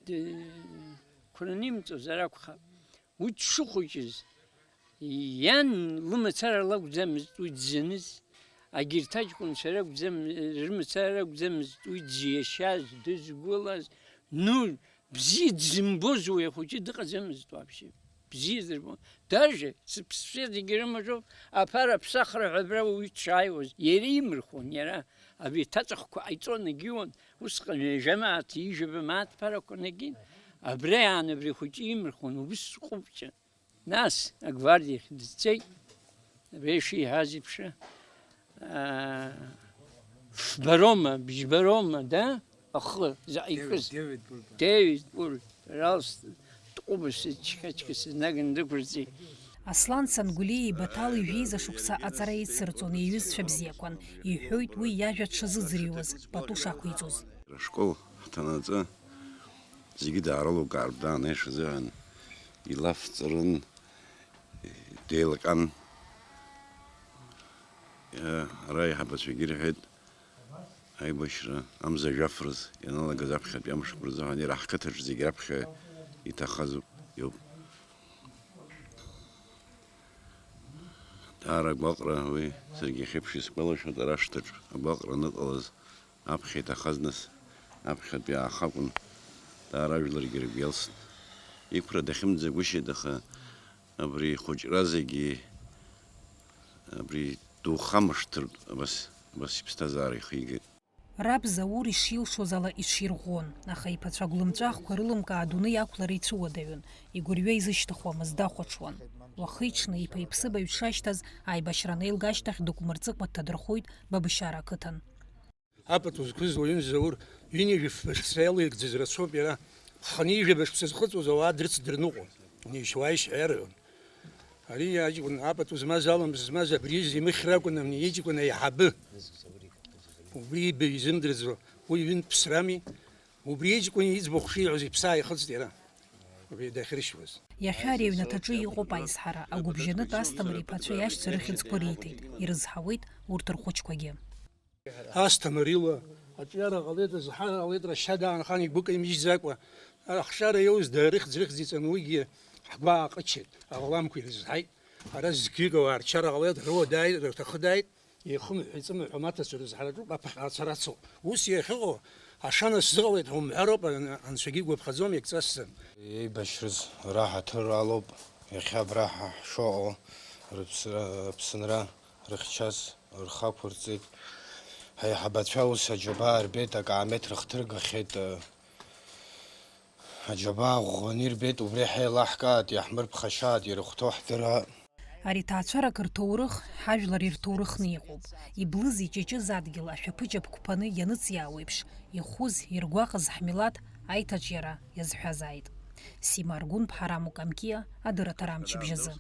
дқәнанимҵозар акәхап. Уи дшыхәыҷыз, иан лымацара лакәӡамызт уи дзаныз, агьырҭ аҷкәынцәа ракәӡам-, рымацара ракәӡамызт уи дзиашьаз, дызгәылаз, ну, бзиа дзымбоз уи ахәыҷы дыҟаӡамызт вообще. Бзиа дырбон. Даже сыԥсшьа зегьы рымажоуп, аԥара аԥсахра ҳәа абра уаҩы дшааиуаз, иара имырхон, иара абри аҭаҵәахқәа ҟаиҵон, егьиуан, усҟан ҩажәа мааҭ, ҩажәаба мааҭ ԥарақәа нагин, абра иааны абри ахәыҷы имырхон, убыс ҟәыбҷан. Нас агвардиахь дцеит, абри ишиҳәаз еиԥш, аа, фбарома, бжьбарома, да? Ахы заҟа икыз. Дэвид, Дэвид Бурба. Дэвид Бурба. Ралс тҟәыбаса чхачка сызнаган дықәырҵеит. Аслан Сангәлиеи Баҭали жәеиза шықәса аҵара еицырҵон, иҩызцәа бзиақәан, иҳәоит уи иажәа дшазыӡырҩуаз, пату шақәиҵоз. Ашкол ҳҭанаҵы зегьы даарылукаартә даанеиша азыҳәан илафҵарын, деилҟьан. Ара аиҳабацәагьы ирҳәеит, аибашьра амза жәафрыз ианалагаз аԥхьатәи амшқәа рзыҳәан иара ҳқыҭаҿ зегь раԥхьа иҭахаз иоуп. Даара агәаҟра, уи саргьы иахьеиԥш исгәалашәоит, ара ашҭаҿ агәаҟра аныҟалаз аԥхьа иҭахаз, нас аԥхьатәи аахакәын, даара ажәларгьы ргәы иалсны. Иқәра дахьымӡагәышьеит, аха абри ихәыҷра зегьы, абри духамышҭыртә абас, абас иԥсҭазаара ихигеит. Раб Заур ишилшоз ала иҽирӷәӷәон, аха иԥацәа гәлымҵәахқәа рылымкаа адунеи ақәлара ицәыуадаҩын, игәырҩа изышьҭыхуамызт, дахәаҽуан. Уахи-ҽни иԥа-иԥсыбаҩ дшашьҭаз, аибашьра анеилга ашьҭахь дықәмырҵыкәа дҭадырхоит Бабышьара ақыҭан. Апату зқәыз уаҩын Заур, ҩынҩажәи фба шықәса иалеигӡаз рацәоуп иара, хынҩажәаба шықәса зхыҵуаз ауаа дрыцдырныҟәон, инеишьуааишь ҳәа иарҳәон. Ари аҷкәын апату змаз, аламыс змаз, абри изы имыхьра акәын амни иҷкәын аиҳабы. Убри иба изымдырӡо, уи ҩынтә ԥсрами. Убри иҷкәын иӡбахә шиҳәоз иԥсы ааихыҵт иара, убри дахьыршьуаз. Иахьа ари аҩнаҭаҿы иҟоуп аизҳара, агәыбжьанытә Асҭамыр иԥацәа иашьцәа рыхьӡқәа риҭеит, ирызҳауеит урҭ рхәыҷқәагьы. Асҭамыр ила аҿиара ҟалеит, азҳара ҟалеит, рашьа даанхан игәы каимыжьӡакәа, ахшара иоуз дара рыхьӡ-рыхьӡ иҵаны уигьы ҳгәы ааҟычеит, аҟламқәа ирызҳаит. Ара зқьҩык ауаа рчара ҟалеит, руа дааит, рҭахы дааит, еихымҳәҳәа-еиҵымҳәҳәа амаҭацәа рызҳараҿоуп аԥхьаҟа ацара ацуп. Ус иахьыҟоу ашана сзыҟалеит ҳәа умҳәароуп, ан-, анцәагьы игәаԥхаӡом, иагьҵасӡам. Еибашьрыз раҳаҭыр алоуп, иахьа абра ҳа-, ҳшыҟоу, рыԥсра-, Аԥсынра рыхьчаз рхы ақәырҵеит. Ҳаиҳабацәа ус аџьабаа рбеит, акаамеҭ рыхҭыргахьеит, аџьабаа ӷәӷәаны ирбеит, убри ҳәа еилаҳкаат, иаҳмырԥхашьаат, ирыхәҭоу ҳдыраа. Ари ҭаацәарак рҭоурых, ҳажәлар ирҭоурыхны иҟоуп. Иблыз, иҷыҷыз адгьыл ашәаԥыџьаԥ қәԥаны ианыҵиаауеиԥш, ихәыз, иргәаҟыз ҳмилаҭ аиҭаҿиара иазҳәазааит. Сима Аргәынԥҳа, Рамо Камкиа, адырраҭара амчыбжь азы.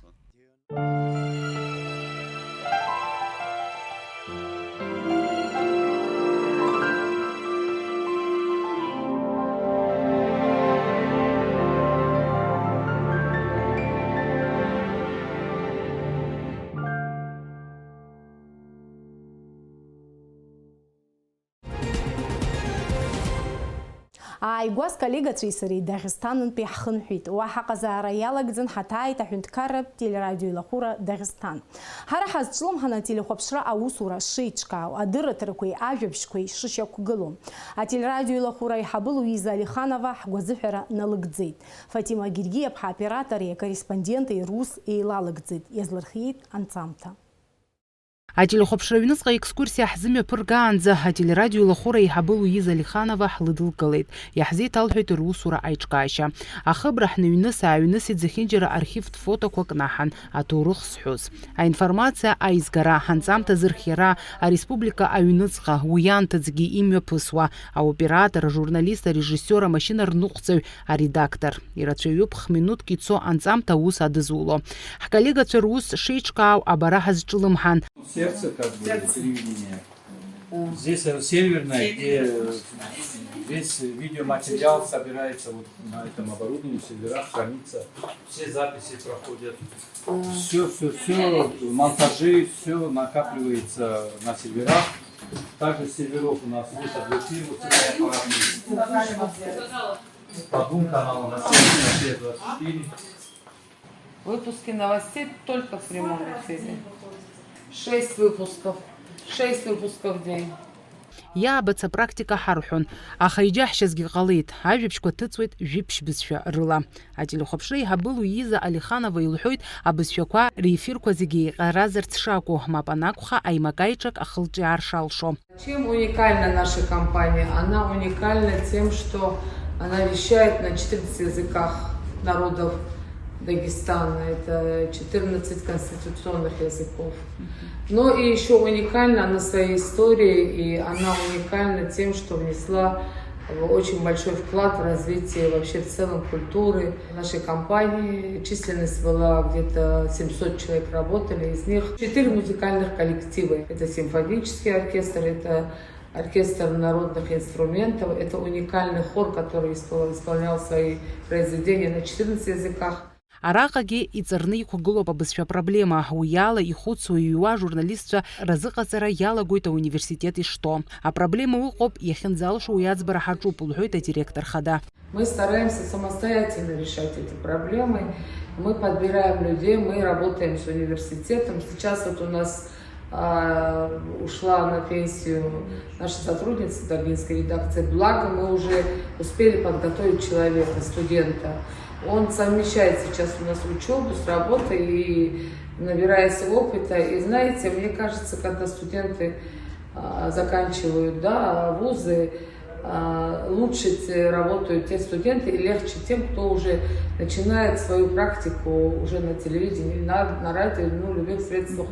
Ааигәа сколлегацәеи сареи Дагестантәи ҳхынҳәит. Уа ҳаҟазаара иалагӡан, ҳаҭааит аҳәынҭқарратә телерадиоеилахәыра Дагестан. Ҳара ҳазҿлымҳан ателехәаԥшра аусура шеиҿкаау, адырраҭарақәеи ажәабжьқәеи шышьақәгылоу. Ателерадиоеилахәыра аиҳабы Луиза Алиханова ҳгәазыҳәара налыгӡеит. Фатима Гергиаԥҳа аоператори акорреспонденти рус еилалыгӡеит, иазлырхиеит анҵамҭа. Ателехәаԥшра аҩныҵҟа аекскурсиа ҳзымҩаԥыргаанӡа, ателерадио еилахәыра аиҳабы Луиза Алиханова ҳлыдылкылеит, иаҳзеиҭалҳәеит русура аиҿкаашьа. Ахыбра ҳныҩныс, ааҩныс иӡахьынџьара архивтә фотоқәа кнаҳан, аҭоурых зҳәоз. Аинформациа аизгара, анҵамҭа зырхиара, ареспублика аҩныҵҟа, уи анҭыҵгьы имҩаԥысуа, аоператор, ажурналист, арежиссиор, амашьына рныҟәцаҩ, аредактор. Ирацәаҩуп х-минуҭк ицо анҵамҭа аус адызуло. Ҳколлегацәа рус шеиҿкаау абара ҳазҿлымҳан. Сердце, как бы, телевидения. Здесь, э, серверная, где, э, весь видеоматериал собирается вот на этом оборудовании, в серверах хранится. Все записи проходят. Все, все, все, монтажи, все накапливается на серверах. Также с серверов у нас выходит эфир, вот с этой аппаратной. По двум каналам, на Т Т двадцать четыре. Выпуски новостей только в прямом эфире. Шесть выпусков. Шесть выпусков в день. Иаабац апрактика ҳарҳәон, аха иџьаҳшьазгьы ҟалеит, ажәабжьқәа ҭыҵуеит жәиԥшь бызшәа рыла. Ателехәаԥшра еиҳабы Луиза Алиханова илҳәоит, абызшәақәа реефирқәа зегьы еиҟаразарц шакәу, мап анакәха, аимак-аиҿак ахылҿиаар шалшо. Чем уникальна наша компания? Она уникальна тем, что она вещает на четырнадцати языках народов Дагестана. Это четырнадцать конституционных языков. Но и ещё уникальна она своей историей, и она уникальна тем, что внесла в-, очень большой вклад в развитие вообще в целом культуры нашей компании. Численность была где-то семьсот человек работали, из них четыре музыкальных коллектива. Это симфонический оркестр, это оркестр народных инструментов. Это уникальный хор, который испол-, исполнял свои произведения на четырнадцати языках. Араҟагьы иҵарны иқәгылоуп абызшәа проблема. Уи ала ихәыцуа, иҩуа ажурналистцәа разыҟаҵара иалагоит ауниверситет ишто. Апроблема ыҟоуп, иахьынӡалшо уи аӡбара ҳаҿуп, лҳәоит адиректор хада. Мы стараемся самостоятельно решать эти проблемы. Мы подбираем людей, мы работаем с университетом. Сейчас вот у нас, а, ушла на пенсию наша сотрудница Даргинской редакции. Благо, мы уже успели подготовить человека, студента. Он совмещает сейчас у нас учёбу с работой и набирается опыта. И знаете, мне кажется, когда студенты, а, заканчивают, да, вузы, а, лучше те-, работают те студенты и легче тем, кто уже начинает свою практику уже на телевидении, на, на радио, ну, любых средствах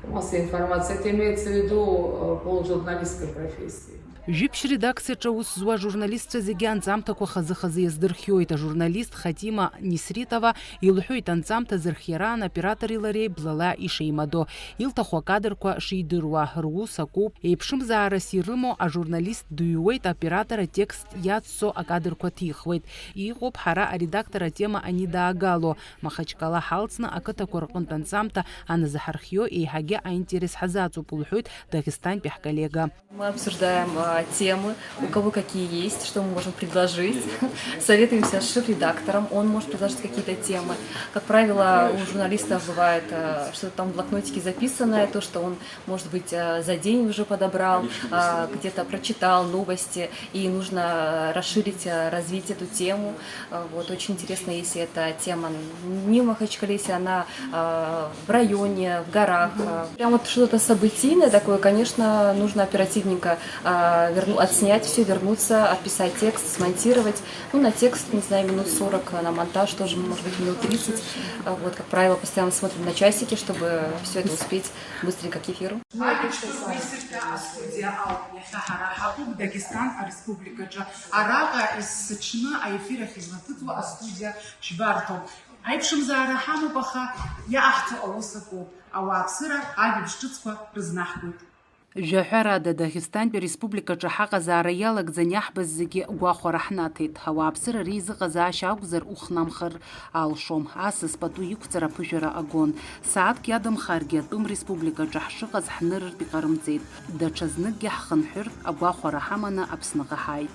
массовой информации. Это имеется в виду, э, по журналистской профессии. Жәиԥшь редакциаҿы аус зуа ажурналистцәа зегьы анҵамҭақәа хазы-хазы иаздырхиоит. Ажурналист Хатима Нисритова илҳәоит, анҵамҭа зырхиараан аоператори лареи блала ишеимадо, илҭаху акадрқәа шидыруа, рус акоуп, еиԥшымзаарас ирымоу ажурналист дыҩуеит, аоператор атекст иаццо акадрқәа ҭихуеит. Иҟоуп ҳара аредактор атема анидаагало, Махачкала ҳалҵны ақыҭақәа рҟынтә анҵамҭа аназаҳархио еиҳагьы аинтерес ҳазаҵоуп, лҳәоит Дагестантәи ҳколлега. Мы обсуждаем, а, темы, у кого какие есть, что мы можем предложить. Советуемся с шеф-редактором, он может предложить какие-то темы. Как правило, у журналистов бывает, а, что-то там в блокнотике записанное, то, что он, может быть, а, за день уже подобрал, а, где-то прочитал новости, и нужно расширить, а, развить эту тему. А, вот, очень интересно, если эта тема не в Махачкале, если она, а, в районе, в горах. А. Прям вот что-то событийное такое, конечно, нужно оперативненько, а, верну-, отснять всё, вернуться, отписать текст, смонтировать. Ну, на текст, не знаю, минут сорок, а на монтаж тоже, может быть, минут тридцать. А, вот, как правило, постоянно смотрим на часики, чтобы всё это успеть быстренько к эфиру. Аиԥш ду исырҭа астудиа ауп, иахьа ҳара ҳаҟоуп Дагестан ареспубликаҿы. Араҟа есыҽны аефир ахь излаҭыҵуа астудиа џьбарҭоуп. Аиԥшымзаара ҳамоуп, аха иаҳҭо аус акоуп. Ауааԥсыра ажәабжь ҿыцқәа рызнаҳгоит. Жәаҳәарада, Дагестантәи ареспубликаҿы ҳаҟазаара иалагӡан иаҳбаз зегьы гәахәара ҳнаҭеит. Ауааԥсыра реизыҟазаашьа акәзар, ухнамхыр алшом. Асас пату иқәҵара аԥыжәара агон. Сааҭк иадамхаргьы, атәым республикаҿы ҳшыҟаз ҳнырыртә иҟарымҵеит. Даҽазныкгьы ҳхынҳәыртә агәахәара ҳаманы Аԥсныҟа ҳааит.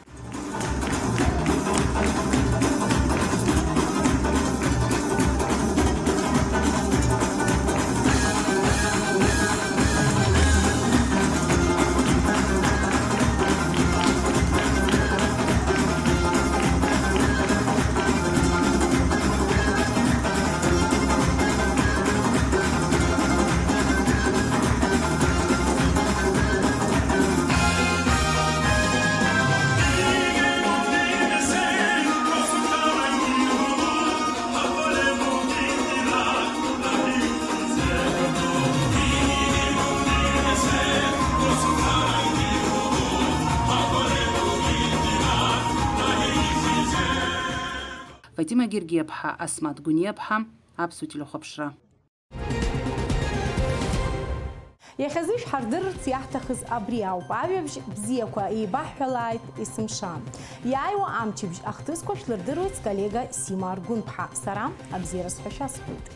Сима Гергиаԥҳа, Асмаҭ Гәыниаԥҳа, Аԥсуа телехәаԥшра. Иахьазы ишәҳардырырц иаҳҭахыз абри ауп. Ажәабжь бзиақәа еибаҳҳәалааит есымша. Иааиуа амчыбжь ахҭысқәа шәлырдыруеит сколлега Сима Аргәынԥҳа. Сара абзиара сҳәашьа сҳәоит.